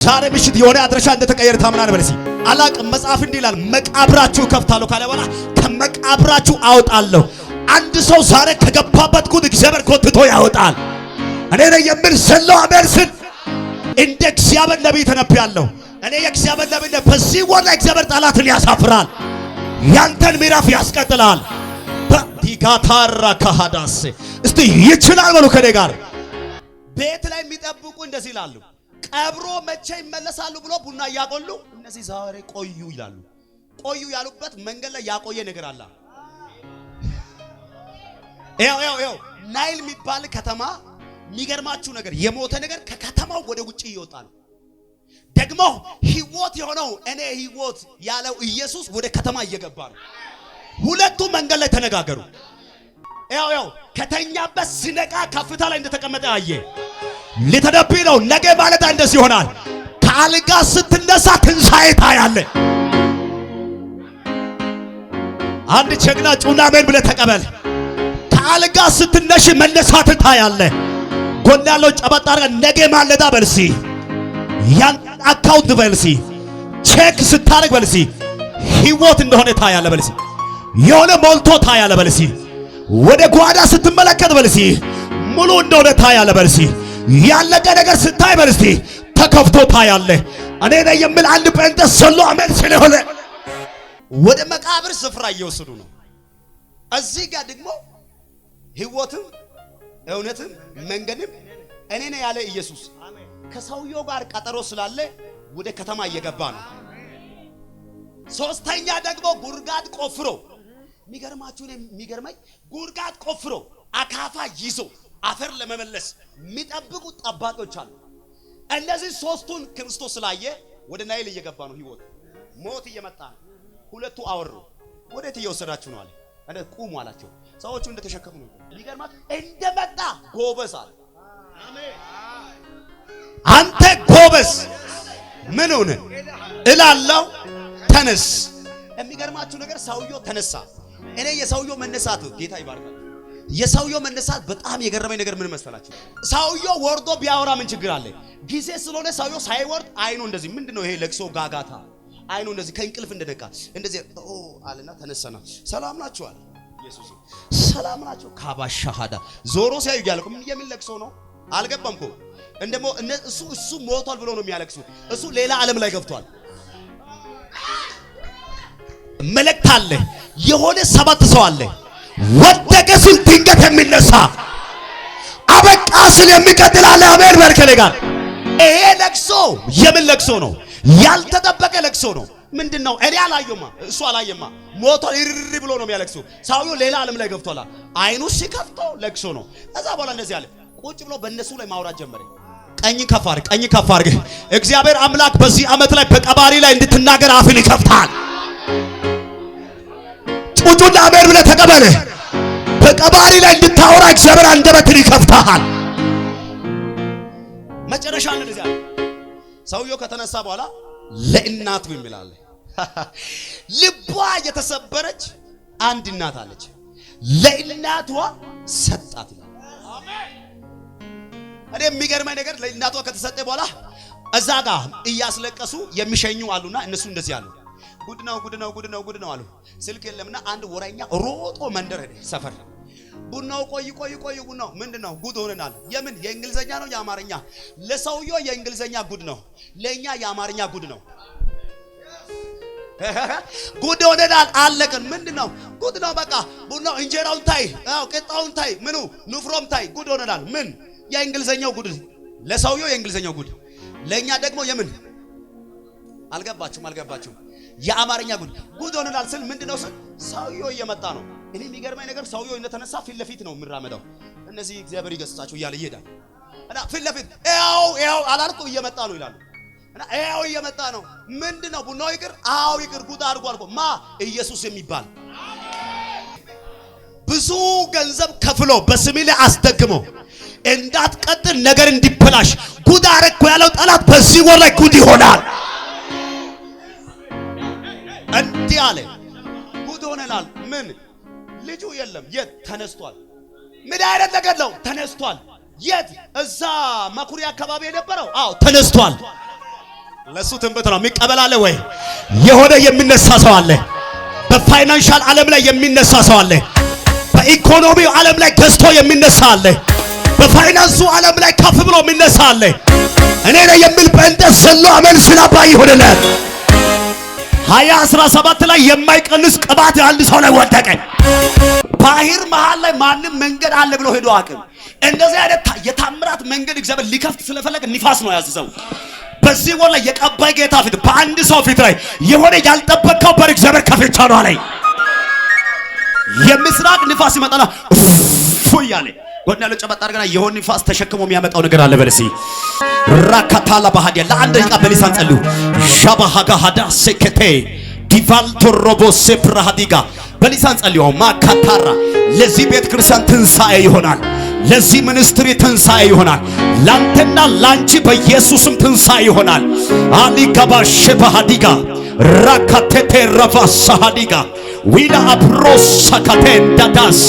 ዛሬ ምሽት የሆነ አድራሻ እንደተቀየረ ታምናለህ? በለሲ አላቅም። መጽሐፍ እንዲህ ይላል፣ መቃብራችሁ ከፍታለሁ ካለ በኋላ ከመቃብራችሁ አወጣለሁ። አንድ ሰው ዛሬ ከገባበት ጉድ እግዚአብሔር ጎትቶ ያወጣል። እኔ ነኝ የምል ዘለው አሜን ስል እንደ እግዚአብሔር ነቢይ ተነብያለሁ። እኔ የእግዚአብሔር ነቢይ ነኝ። በዚህ ወር ላይ እግዚአብሔር ጠላትን ያሳፍራል፣ ያንተን ምዕራፍ ያስቀጥላል። በዲጋታራ ካሃዳሴ እስቲ ይችላል በሉ ከኔ ጋር። ቤት ላይ የሚጠብቁ እንደዚህ ይላሉ። ቀብሮ መቼ ይመለሳሉ ብሎ ቡና እያቆሉ እነዚህ ዛሬ ቆዩ ይላሉ። ቆዩ ያሉበት መንገድ ላይ ያቆየ ነገር አለ። ያው ናይል የሚባል ከተማ የሚገርማችሁ ነገር የሞተ ነገር ከከተማው ወደ ውጭ እየወጣ ነው። ደግሞ ህይወት የሆነው እኔ ህይወት ያለው ኢየሱስ ወደ ከተማ እየገባ ነው። ሁለቱ መንገድ ላይ ተነጋገሩ። ያው ከተኛበት ሲነቃ ከፍታ ላይ እንደተቀመጠ አየ። ሊተነብይ ነው። ነገ ማለት እንደዚህ ይሆናል። ከአልጋ ስትነሳ ትንሣኤ ታያለህ። አንድ ጀግና ጩና አሜን ብለህ ተቀበል። ከአልጋ ስትነሽ መነሳትን ታያለህ። ጎን ያለው ጨበጥ አድርገህ ነገ ማለዳ በልሲ ያን account በልሲ check ስታደርግ በልሲ ህይወት እንደሆነ ታያለህ። በልሲ የሆነ ሞልቶ ታያለህ። በልሲ ወደ ጓዳ ስትመለከት በልሲ ሙሉ እንደሆነ ታያለህ። በልሲ ያለቀ ነገር ስታይ በልሲ ተከፍቶ ታያለህ። እኔ ነኝ የሚል አንድ ጴንጤ ዘሎ አሜን ስለሆነ ወደ መቃብር ስፍራ እየወሰዱ ነው። እዚህ ጋር ደግሞ ህይወትም እውነትም መንገድም እኔ ነኝ ያለ ኢየሱስ ከሰውየው ጋር ቀጠሮ ስላለ ወደ ከተማ እየገባ ነው። ሶስተኛ ደግሞ ጉድጓድ ቆፍሮ የሚገርማችሁ የሚገርመኝ ጉድጓድ ቆፍሮ አካፋ ይዞ አፈር ለመመለስ የሚጠብቁ ጠባቂዎች አሉ። እነዚህ ሶስቱን ክርስቶስ ስላየ ወደ ናይል እየገባ ነው። ህይወት ሞት እየመጣ ነው። ሁለቱ አወሩ። ወዴት እየወሰዳችሁ ነው አለ። እነ ቁሙ አላቸው። ሰዎቹ እንደተሸከሙ ነው። የሚገርማችሁ እንደመጣ ጎበዝ አለ። አንተ ጎበዝ ምን ሆነ እላለው፣ ተነስ። የሚገርማችሁ ነገር ሰውየው ተነሳ። እኔ የሰውየው መነሳት ጌታ ይባርካል። የሰውየው መነሳት በጣም የገረመኝ ነገር ምን መሰላችሁ? ሰውየው ወርዶ ቢያወራ ምን ችግር አለ? ጊዜ ስለሆነ ሰውየው ሳይወርድ አይኑ እንደዚህ ምንድነው ይሄ ለቅሶ ጋጋታ፣ አይኑ እንደዚህ ከእንቅልፍ እንደነቃ እንደዚህ ኦ አለና ተነሳና ሰላም ናችሁ አለ። ኢየሱስ ሰላም ናችሁ ካባሻሃዳ ዞሮ ሲያዩ ያልኩ የምን ለቅሶ ነው? አልገባም እኮ እንደሞ እሱ ሞቷል ብሎ ነው የሚያለቅሱ። እሱ ሌላ ዓለም ላይ ገብቷል። መልእክት አለ። የሆነ ሰባት ሰው አለ። ወደቀ ሲል ድንገት የሚነሳ አበቃ ሲል የሚቀጥል አለ። አሜን በል ከኔ ጋር። ይሄ ለቅሶ የምን ለቅሶ ነው? ያልተጠበቀ ለቅሶ ነው። ምንድን ነው? እኔ አላየማ፣ እሱ አላየማ። ሞቷል ይርር ብሎ ነው የሚያለቅሱ። ሰውየው ሌላ ዓለም ላይ ገብቷል። አይኑ ሲከፍቶ ለቅሶ ነው። ከዛ በኋላ እንደዚህ አለ። ቁጭ ብሎ በእነሱ ላይ ማውራት ጀመረ። ቀኝ ከፍ አድርግ፣ ቀኝ ከፍ አድርግ። እግዚአብሔር አምላክ በዚህ ዓመት ላይ በቀባሪ ላይ እንድትናገር አፍን ይከፍታል። ጩጩና አሜን ብለህ ተቀበል። በቀባሪ ላይ እንድታወራ እግዚአብሔር አንደበትን ይከፍታል። መጨረሻ እንደዚህ አለ። ሰውየው ከተነሳ በኋላ ለእናቱ የሚላለ ልቧ የተሰበረች አንድ እናት አለች። ለእናቷ ሰጣት ይላል። እኔ የሚገርመኝ ነገር ለእናቷ ከተሰጠ በኋላ እዛ ጋር እያስለቀሱ የሚሸኙ አሉና እነሱ እንደዚህ አሉ። ጉድ ነው ጉድ ነው ጉድ ነው ጉድ ነው አሉ። ስልክ የለምና አንድ ወረኛ ሮጦ መንደር ሄደ ሰፈር። ቡናው ቆይ ቆይ ቆይ ቡናው ምንድነው? ጉድ ሆነናል። የምን የእንግሊዘኛ ነው የአማርኛ? ለሰውየው የእንግሊዘኛ ጉድ ነው፣ ለእኛ የአማርኛ ጉድ ነው። ጉድ ሆነናል፣ አለቅን። ምንድነው ጉድ ነው? በቃ ቡናው እንጀራውን ታይ፣ አዎ ቂጣውን ታይ፣ ምኑ ንፍሮም ታይ፣ ጉድ ሆነናል። ምን የእንግሊዘኛው ጉድ ለሰውየው የእንግሊዘኛው ጉድ፣ ለእኛ ደግሞ የምን አልገባችሁም? አልገባችሁም? የአማርኛ ጉድ ጉድ ሆነናል ስል ምንድነው ስል ሰውየው እየመጣ ነው። እኔ የሚገርመኝ ነገር ሰውየው እንደተነሳ ፊት ለፊት ነው የሚራመደው። እነዚህ እግዚአብሔር ይገስጻቸው እያለ ይሄዳል እና ፊት ለፊት ያው ያው አላልኩ እየመጣ ነው ይላሉ። እና ያው እየመጣ ነው። ምንድነው ቡናው ይቅር፣ አዎ ይቅር፣ ጉድ አድርጎ አልኮ ማ ኢየሱስ የሚባል ብዙ ገንዘብ ከፍሎ በስሜ ላይ አስደግሞ እንዳትቀጥል ነገር እንዲበላሽ ጉድ አረግኩ ያለው ጠላት በዚህ ወር ላይ ጉድ ይሆናል። እንዲህ አለ፣ ጉድ ሆነናል። ምን ልጁ የለም። የት ተነስቷል? ምን አይነት ነገር ነው? ተነስቷል። የት? እዛ መኩሪያ አካባቢ የነበረው። አዎ ተነስቷል። ለሱ ትንቢት ነው። የሚቀበል አለ ወይ? የሆነ የሚነሳ ሰው አለ። በ financial ዓለም ላይ የሚነሳ ሰው አለ። በኢኮኖሚው ዓለም ላይ ገዝቶ የሚነሳ አለ። በፋይናንሱ ዓለም ላይ ከፍ ብሎ የሚነሳ አለ። እኔ ነኝ የሚል ጴንጤ ዘሎ አሜን ስላባ ይሁንለት። 2017 ላይ የማይቀንስ ቅባት አንድ ሰው ላይ ወደቀ። ባህር መሃል ላይ ማንም መንገድ አለ ብሎ ሄዶ አቅም እንደዚህ አይነት የታምራት መንገድ እግዚአብሔር ሊከፍት ስለፈለገ ንፋስ ነው ያዘዘው። በዚህ ወር ላይ የቀባይ ጌታ ፊት በአንድ ሰው ፊት ላይ የሆነ ያልጠበቀው በር እግዚአብሔር ከፍቻለሁ አለኝ። የምስራቅ ንፋስ ይመጣና ፉ እያለ ጎን ያለው ጨበጥ አድርገና የሆነ ንፋስ ተሸክሞ የሚያመጣው ነገር አለ። በለሲ ራካታላ ባህዲያ ለአንድ ደቂቃ በሊሳን ጸልዩ። ዣባሃጋ ሃዳ ሴከቴ ዲቫልቶ ሮቦ ሴፕራሃዲጋ በሊሳን ጸልዩ። ማካታራ ለዚህ ቤተ ክርስቲያን ትንሣኤ ይሆናል። ለዚህ ministry ትንሣኤ ይሆናል። ላንተና ላንቺ በኢየሱስም ትንሣኤ ይሆናል። አሊጋባ ሸባሃዲጋ ራካቴቴ ረቫሳሃዲጋ ዊላ አብሮሳካቴ ዳዳሴ።